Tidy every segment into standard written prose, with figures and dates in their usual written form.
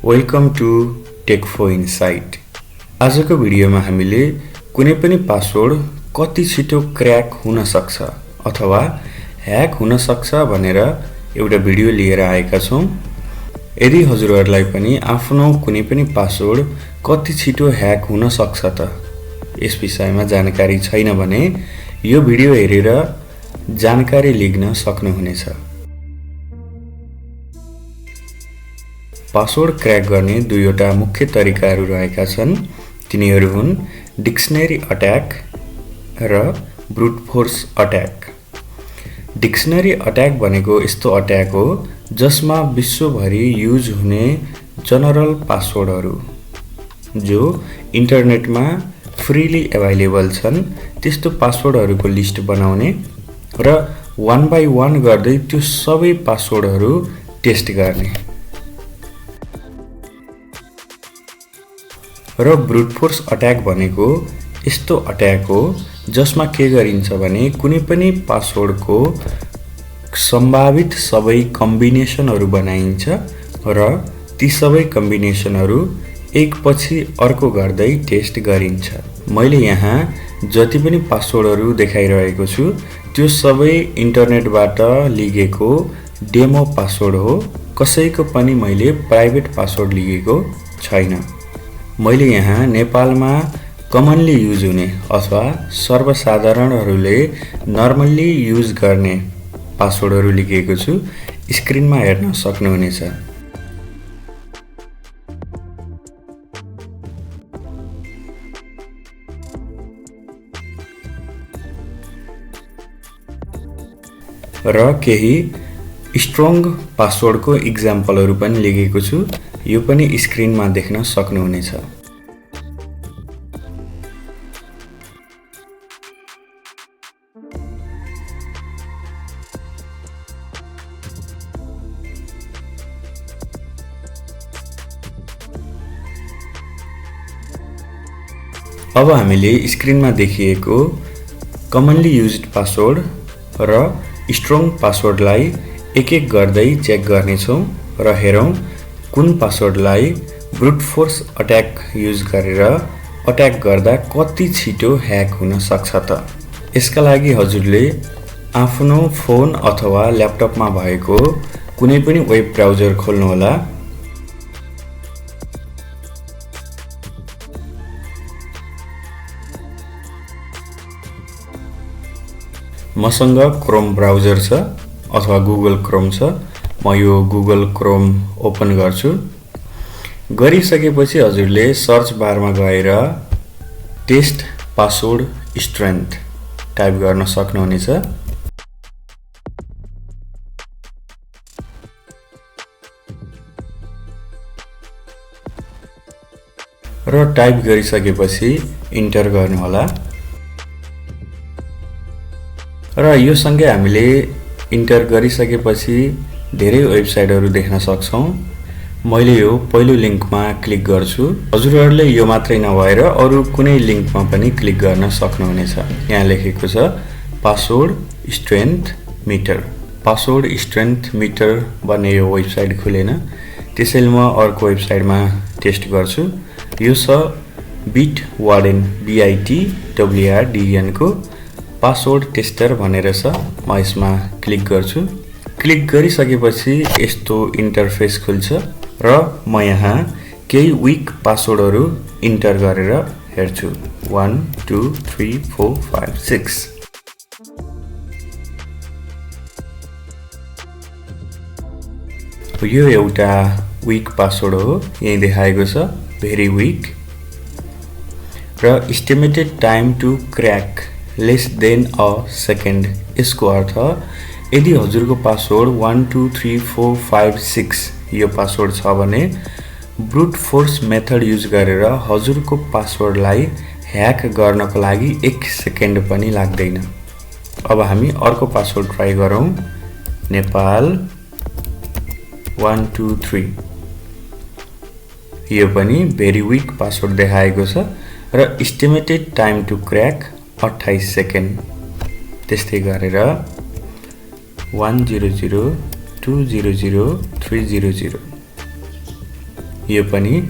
Welcome to टेक्फो insight. आजको भिडियोमा हामीले कुनै पनि पासवर्ड कति छिटो क्र्याक हुन सक्छ अथवा ह्याक हुन सक्छ भनेर एउटा भिडियो लिएर आएका छौं। यदि हजुरहरूलाई पनि आफ्नो कुनै पनि पासवर्ड कति छिटो ह्याक हुन सक्छ त यस विषयमा जानकारी छैन भने यो भिडियो हेरेर जानकारी लिन सक्नुहुनेछ। पासवर्ड क्र्याक गर्ने दुईवटा मुख्य तरिकाहरू रहेका छन्। तिनीहरू हुन् डिक्सनरी अट्याक र brute force attack. Dictionary attack भनेको यस्तो अट्याक हो जसमा विश्वभरि युज हुने जनरल पासवर्डहरू जो इन्टरनेटमा फ्रीली अभाइलेबल छन् त्यस्तो पासवर्डहरूको लिस्ट बनाउने र वान बाइ वान गर्दै त्यो सबै पासवर्डहरू टेस्ट गर्ने। र ब्रुट फोर्स अट्याक भनेको यस्तो अट्याक हो जसमा के गरिन्छ भने कुनै पनि पासवर्डको सम्भावित सबै कम्बिनेसनहरू बनाइन्छ र ती सबै कम्बिनेसनहरू एकपछि अर्को गर्दै टेस्ट गरिन्छ। मैले यहाँ जति पनि पासवर्डहरू देखाइरहेको छु त्यो सबै इन्टरनेटबाट लिएको डेमो पासवर्ड हो। कसैको पनि मैले प्राइभेट पासवर्ड लिएको छैन। मैले यहाँ नेपालमा कमनली युज हुने अथवा सर्वसाधारणहरूले नर्मल्ली युज गर्ने पासवर्डहरू लेखेको छु। स्क्रिनमा हेर्न सक्नुहुनेछ। र केही स्ट्रङ पासवर्डको इक्जाम्पलहरू पनि लेखेको छु। यो पनि स्क्रिनमा देख्न सक्नुहुनेछ। अब हामीले स्क्रिनमा देखिएको कमनली युज्ड पासवर्ड र स्ट्रङ पासवर्डलाई एक एक गर्दै चेक गर्नेछौँ र हेरौँ कुन पासवर्डलाई ब्रुट फोर्स अट्याक युज गरेर अट्याक गर्दा कति छिटो ह्याक हुन सक्छ त। यसका लागि हजुरले आफ्नो फोन अथवा ल्यापटपमा भएको कुनै पनि वेब ब्राउजर खोल्नुहोला। मसँग क्रोम ब्राउजर छ अथवा गुगल क्रोम छ। म यो गुगल क्रोम ओपन गर्छु। गरिसकेपछि हजुरले सर्च बारमा गएर टेस्ट पासवर्ड स्ट्रेन्थ टाइप गर्न सक्नुहुनेछ। र टाइप गरिसकेपछि इन्टर गर्नुहोला। र यो सँगै हामीले इन्टर गरिसकेपछि धेरै वेबसाइटहरू देख्न सक्छौँ। मैले यो पहिलो लिङ्कमा क्लिक गर्छु। हजुरहरूले यो मात्रै नभएर अरू कुनै लिङ्कमा पनि क्लिक गर्न सक्नुहुनेछ। यहाँ लेखेको छ password strength meter. Password strength meter भन्ने यो वेबसाइट खुलेन, त्यसैले म अर्को वेबसाइटमा टेस्ट गर्छु। यो छ बिटवार्डेन BITWARDEN को पासवर्ड टेस्टर भनेर छ। म यसमा क्लिक गर्छु। क्लिक गरिसकेपछि यस्तो इन्टरफेस खुल्छ र म यहाँ केही विक पासवर्डहरू इन्टर गरेर हेर्छु। 1 2 3 4 5 6। यो एउटा विक पासवर्ड हो। यही देखाएको छ भेरी विक र estimated time to crack less than a second. यसको अर्थ यदि हजुरको पासवर्ड 1 2 3 4 5 6 यो पासवर्ड छ भने ब्रुट फोर्स मेथड युज गरेर हजुरको पासवर्डलाई ह्याक गर्नको लागि 1 सेकेन्ड पनि लाग्दैन। अब हामी अर्को पासवर्ड ट्राई गरौँ। नेपाल 1 2 3। यो पनि भेरी विक पासवर्ड देखाएको छ र estimated time to crack 28 second. त्यस्तै गरेर 100 200 300 यो पनि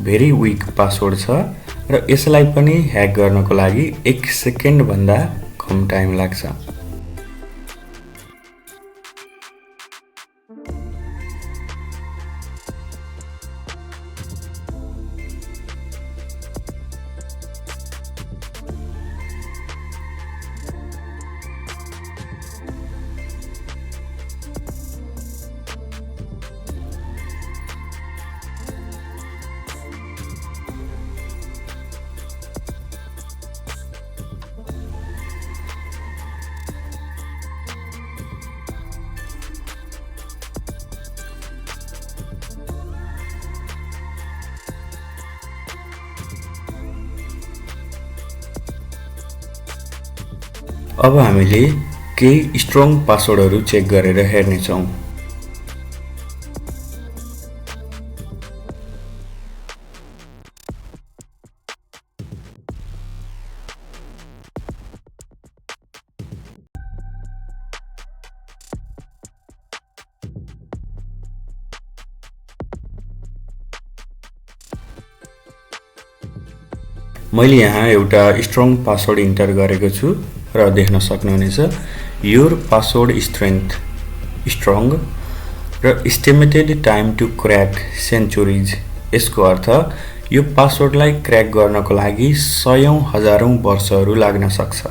भेरी विक पासवर्ड छ र यसलाई पनि ह्याक गर्नको लागि 1 सेकेन्ड भन्दा कम टाइम लाग्छ। अब हामीले केही स्ट्रङ पासवर्डहरू चेक गरेर हेर्नेछौँ। मैले यहाँ एउटा स्ट्रङ पासवर्ड इन्टर गरेको छु र देख्न सक्नुहुनेछ योर पासवर्ड स्ट्रेन्थ स्ट्रङ र estimated time to crack centuries. यसको अर्थ यो पासवर्डलाई क्र्याक गर्नको लागि सयौं हजारौं वर्षहरू लाग्न सक्छ।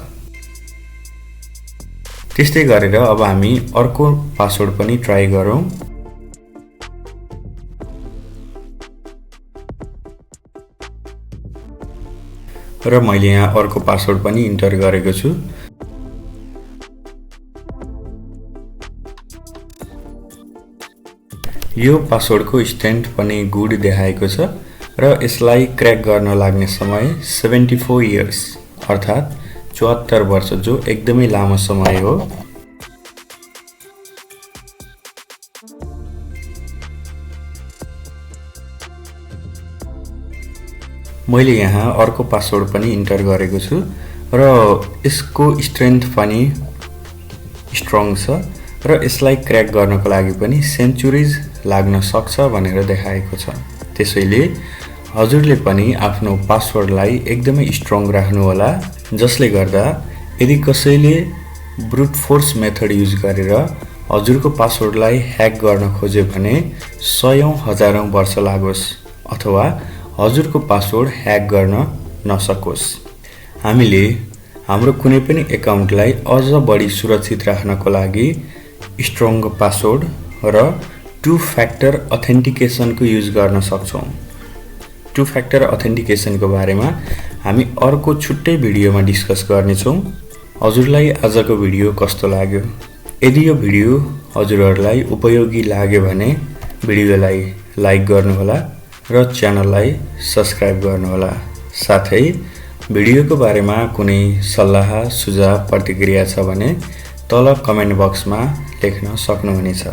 त्यस्तै गरेर अब हामी अर्को पासवर्ड पनि ट्राई गरौँ। र मैले यहाँ अर्को पासवर्ड पनि इन्टर गरेको छु। यो पासवर्डको स्ट्रेन्थ पनि गुड देखाएको छ र यसलाई क्र्याक गर्न लाग्ने समय 74 इयर्स अर्थात् 74 वर्ष, जो एकदमै लामो समय हो। मैले यहाँ अर्को पासवर्ड पनि इन्टर गरेको छु र यसको स्ट्रेन्थ पनि स्ट्रङ छ र यसलाई क्र्याक गर्नको लागि पनि सेन्चुरिज लाग्न सक्छ भनेर देखाएको छ। त्यसैले हजुरले पनि आफ्नो पासवर्डलाई एकदमै स्ट्रङ राख्नुहोला, जसले गर्दा यदि कसैले ब्रुट फोर्स मेथड युज गरेर हजुरको पासवर्डलाई ह्याक गर्न खोज्यो भने सयौं हजारौं वर्ष लागोस् अथवा हजुरको पासवर्ड ह्याक गर्न नसकोस्। हामीले हाम्रो कुनै पनि एकाउन्टलाई अझ बढी सुरक्षित राख्नको लागि स्ट्रङ पासवर्ड र 2 फ्याक्टर अथेन्टिकेसनको युज गर्न सक्छौँ। 2 फ्याक्टर अथेन्टिकेसनको बारेमा हामी अर्को छुट्टै भिडियोमा डिस्कस गर्नेछौँ। हजुरलाई आजको भिडियो कस्तो लाग्यो? यदि यो भिडियो हजुरहरूलाई उपयोगी लाग्यो भने भिडियोलाई लाइक गर्नुहोला र च्यानललाई सब्स्क्राइब गर्नुहोला। साथै भिडियोको बारेमा कुनै सल्लाह, सुझाव, प्रतिक्रिया छ भने तल कमेन्ट बक्समा लेख्न सक्नुहुनेछ।